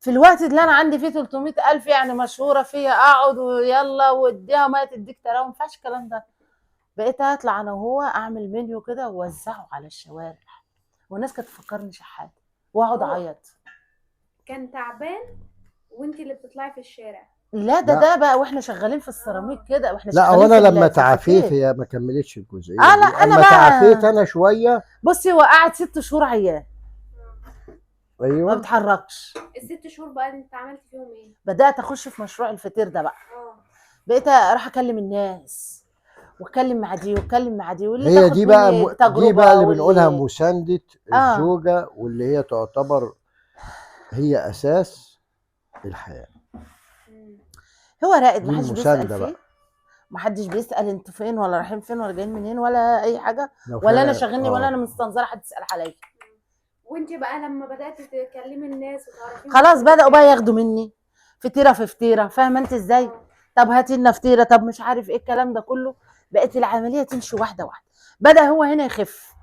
في الوقت اللي انا عندي فيه 300,000 يعني مشهورة فيها، اقعد ويلا واديها ما تديك ترى، ما ينفعش الكلام ده. بقيت اطلع انا وهو اعمل منيو كده واوزعه على الشوارع، والناس كانت تفكرني شحات، واقعد اعيط. كان تعبان وانت اللي بتطلعي في الشارع؟ لا ده لا. ده بقى واحنا شغالين في السيراميك كده، واحنا لا شغالين هو انا في لما في تعافيت الفطير. هي ما كملتش الجزئية لا، دي. أنا اما بقى- تعافيت انا شوية. بصي هو قعد 6 شهور عيان ما ايوه. بيتحركش. ال6 شهور بقى انت عملتي فيهم ايه؟ بدات اخش في مشروع الفطير ده بقى. بقيت اروح اكلم الناس، واتكلم مع دي واتكلم مع دي، واللي هي تاخد دي بقى مني دي بقى اللي تجربة بنقولها واللي مساندة الزوجة، واللي هي تعتبر هي أساس الحياة. هو رائد، دي ما حدش بيسأل المساندة فيه، بقى. ما حدش بيسأل انتوا فين ولا رايحين فين ولا جايين منين ولا أي حاجة، لو ولا أنا فعلا شاغلني ولا أنا مستنظرة حد يسأل عليا. وانت بقى لما بدأتي تكلمي الناس وتعرفيهم خلاص بدأوا بقى ياخدوا مني فطيرة في فطيرة، فاهمة انت ازاي؟ طب هاتي لنا فطيرة، طب مش عارف ايه الكلام ده كله. بقت العملية تمشي واحدة واحدة. بدأ هو هنا يخف.